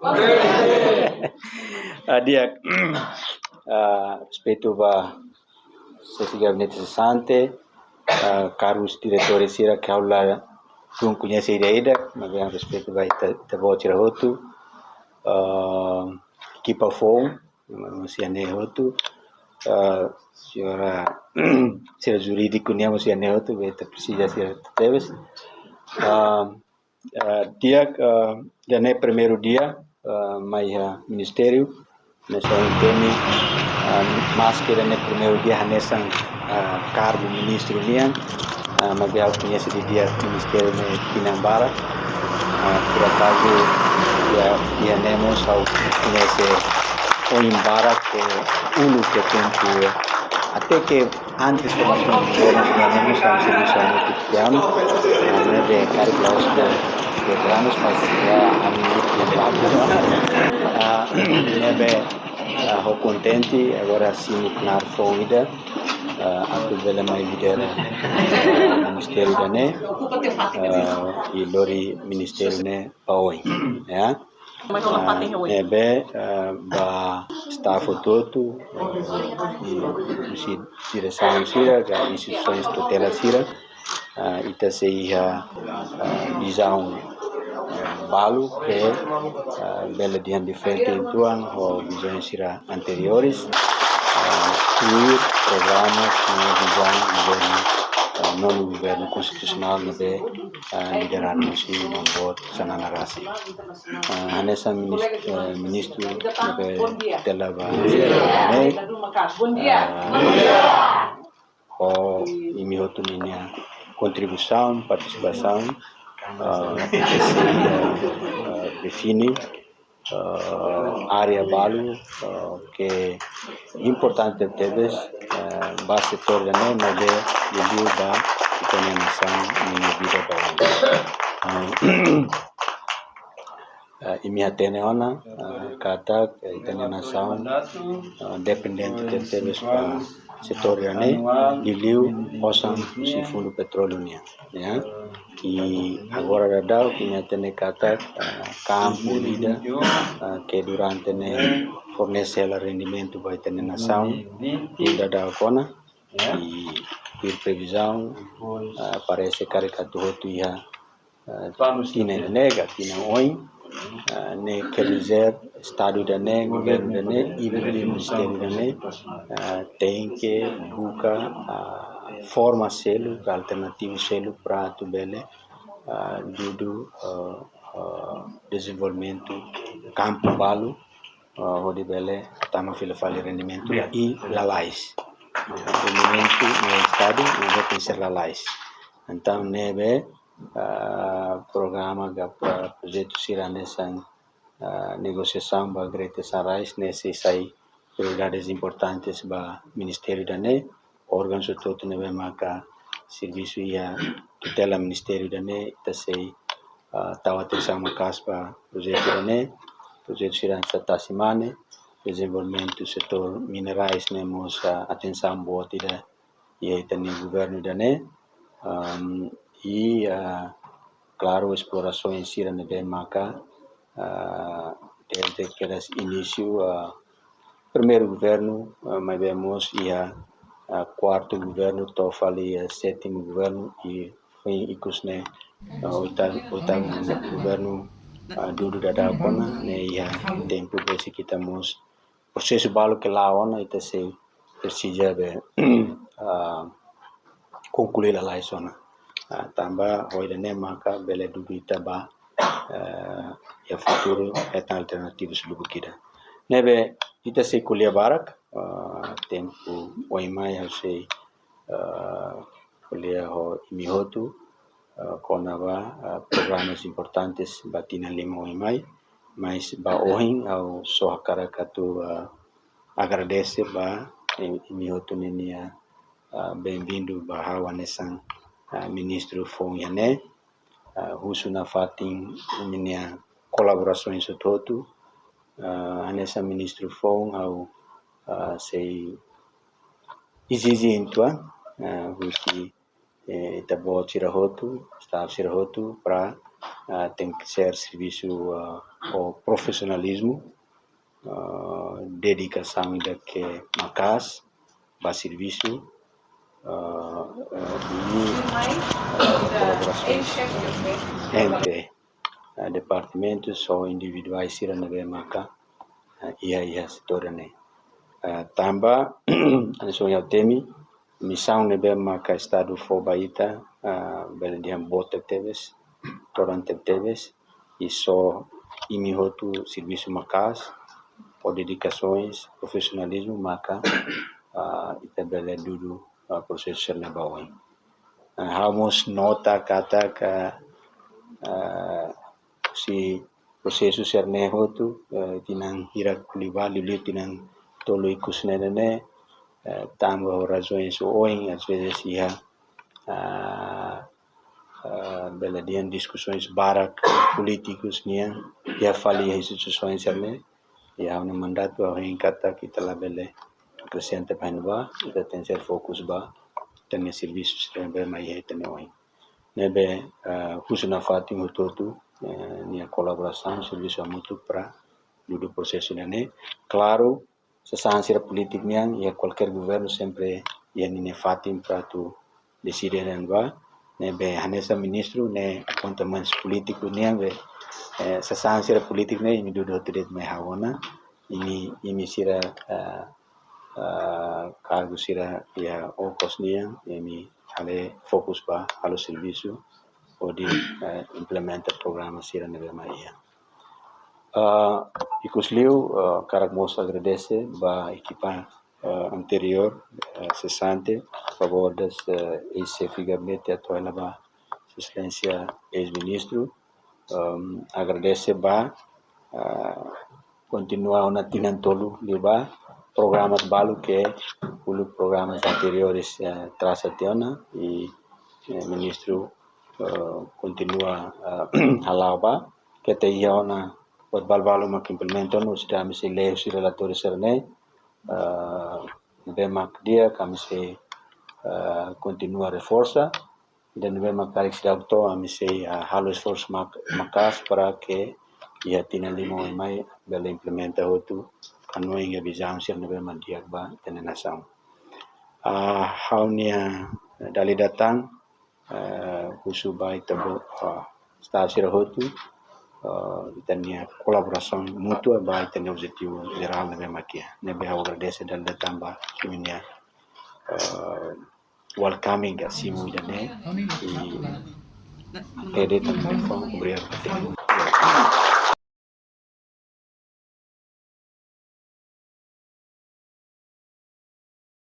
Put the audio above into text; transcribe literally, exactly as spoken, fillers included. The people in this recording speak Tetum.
Ah, di'ak, ah, respeitu ba xefe gabinete sesante, ah, kargus diretór sira ke ha'u ladún koñese ida-idak, maibé respeitu ba ita, ita-boot sira hotu, ah, ekipa foun, maun sira-ne'e hotu, ah, señora, sira jurídiku nian, maun sira-ne'e hotu, be ita presiza sira tebes. Ah, ah, di'ak, ah, ida-ne'e primeiru dia, ah, mai iha ministériu, hanesan imi hatene, ah, maski ida-ne'e primeiru dia hanesan, ah, kargu ministru nian, ah, maibé ha'u koñese didi'ak ministériu ne'e tinan barak, ah, por akazu, iha, iha ne'e mós ha'u koñese oin barak, eh, uluk ke tempu, eh, até ke antes de nós termos, nós temos servisu há muito tempo, ah, ne'ebé karik la'ós de, de anos, mas já há muito tempo. Ah, ne'ebé, ah, ha'u kontente, agora simu knaar foun ida, ah, atu bele mai lidera, ah, ministériu ida-ne'e, ah, i lori ministériu ne'e ba oin, ya. Ah, ne'ebé, ah, ba staff hotu-hotu, ah, husi diresaun sira, ka instituisoens tutela sira, ah, ita sei iha, ah, vizaun, ah, balu ke, ah, bele dehan diferente uitoan ho vizaun sira anteriores, ah, tuir programa no vizaun governu, ah, nonu governu konstitusionál ne'ebé, ah, lideradu husi maun-boot Xanana rasik. Ah, hanesan minis-, eh, ministru ne'ebé tutela ba, ah, ho imi hotu ninia kontribuisaun, partisipasaun, ah, ita sei, ah, define, ah, área balu, ah, ke importante tebes, ah, ba setór ida-ne'e, maibé liuliu ba ita-nia nasaun ninia vida ba oin. Ah, ah, imi hatene ona, ah, katak, eh, ita-nia nasaun, ah, dependente tebetebes ba setór ida-ne'e, liuliu osan husi fundu petróleu nian, ya. I agora daudaun imi hatene katak, ah, kampu ida, ah, ke durante ne'e fornese hela rendimentu ba ita-nia nasaun, daudaun ona, i tuir previzaun, ah, parese karik atu hotu iha, ah, tinan ida-ne'e ka tinan oin, ah, ne'e quer dizer estadu ida-ne'e, governu ida-ne'e, i ministériu ida-ne'e, ah, tenke buka, ah, forma seluk, alternativu seluk para atu bele, ah, dudu, ah, ah, dezenvolvimentu kampu balu, ah, hodi bele tama fila fali rendimentu i lalais. Rendimentu no estadu, no tenke ser lalais. Entaun, ne'ebé, ah, programa ka, ah, projetu sira hanesan, ah, negosiasaun ba Greater Sunrise ne'e sei sai prioridades importantes ba ministériu ida-ne'e, órgaun hotu-hotu ne'ebé maka servisu iha tutela ministériu ida-ne'e, ita sei, ah, tau atensaun maka'as ba projetu ida-ne'e, projetu sira hanesan tasi mane, dezenvolvimentu setór minerais ne'e mós, ah, atensaun boot ida iha ita-nia governu ida-ne'e, am, i, ah, klaru, esplorasaun sira ne'ebé maka, ah, desde kedas inísiu, ah, primeiru governu, ah, maibé mós iha, ah, kuartu governu to'o fali, ah, sétimu governu i foin ikus ne'e, ah, oita-, oitavu governu, ah, dudu daudaun ona, ne'e iha tempu besik ita mós prosesu balu ke la'o ona ita sei presiza be, ah, konklui lalais ona. Ah, tanba ho ida-ne'e maka bele dudu ita ba, ah, iha futuru hetan alternativas lubuk ida. Ne'ebé ita sei ko'alia barak, ah, tempu oin mai ha'u sei, ah, ko'alia ho imi hotu, ah, kona-ba, ah, programas importantes ba tinan lima oin mai, mas ba ohin ha'u só hakarak atu, ah, agradese ba, eh, imi hotu ninia, ah, benvindu ba ha'u hanesan, ah, ministru foun ida-ne'e, ah, husu nafatin ninia kolaborasaun hotu-hotu, ah, hanesan ministru foun ha'u, ah, sei ezije uitoan, ah, husi eh, ita-boot sira hotu, staff sira hotu, para, ah, tenke ser servisu, ah, ho profisionalizmu, ah, dedikasaun ida ke maka'as ba servisu, ah, ah, i, ah, kolaborasaun entre, ah, departamentus ou individuais sira ne'ebé maka, ah, iha, iha setór ne'e. Ah, tanba, hanesan ohin ha'u temi, misaun ne'ebé maka Estadu fó ba ita, ah, bele dehan boot tebetebes, todan tebetebes, i só imi hotu servisu maka'as, ho dedikasaun, profisionalizmu maka, ah, ita bele dudu, ah, prosesu sira-ne'e ba oin. Ah, ha'u mós nota katak, ah, husi prosesu sira-ne'e hotu, eh, tinan hirak liubá, liuliu tinan tolu ikus ne'e ne'e, eh, tanba ho razaun oioin, às vezes iha, ah, ah, bele dehan diskusoens barak polítikus nian, iha fali iha instituisoens sira-ne'e, iha ha'u-nia mandatu ha'u hein katak ita labele akresenta ba oin ba, ita tenke ser fokus ba ita-nia servisu sira ne'ebé mak iha ita-nia oin. Ne'ebé, eh, husu nafatin hotu-hotu, eh, nia kolaborasaun, servisu hamutuk para dudu prosesu ida-ne'e. Klaru, sasán sira polítiku nian, iha kualkér governu sempre iha ninia fatin para atu deside oin ba. Ne'ebé hanesan ministru ne'e apontamentu polítiku nian be, eh, sasán sira polítiku ne'e imi dudu hotu de'it mai ha'u ona. Imi, imi sira, eh, eh, kargu sira iha okos nian, imi halo fokus ba halo servisu hodi, eh, implementa programa sira ne'ebé mak iha. Ah, ikus liu, ah, hakarak mós agradese ba ekipa, ah, anteriór, ah, sesante, favór das, ah, eis-xefe gabinete atu hela ba Sua Exelénsia eis-ministru. Ehm, agradese ba, ah, kontinua ona tinan tolu liubá programas balu ke uluk programas anteriores, eh, trasa tiha ona i, eh, ministru, eh, kontinua, eh, hala'o ba ke ita iha ona buat balu-balu mak implementa ona, husi ida ami sei lee husi relatóriu sira-ne'e, eh, ne'ebé mak di'ak ami sei, eh, kontinua reforsa, ida ne'ebé mak karik seidauk to'o ami sei, ah, halo esforsu mak-, maka'as para ke iha tinan lima oin mai bele implementa hotu hanoin ka vizaun sira ne'ebé mak di'ak ba ita-nia nasaun. Ah, ha'u-nia dala ida tan, ah, husu ba ita-boot, ah, staff sira hotu, ah, ita-nia kolaborasaun mútua ba ita-nia objetivu jerál ne'ebé mak iha. Ne'ebé ha'u agradese dala ida tan ba imi-nia, ah, welcoming ka simu ida-ne'e. I, ida-ne'e tan, obrigadu.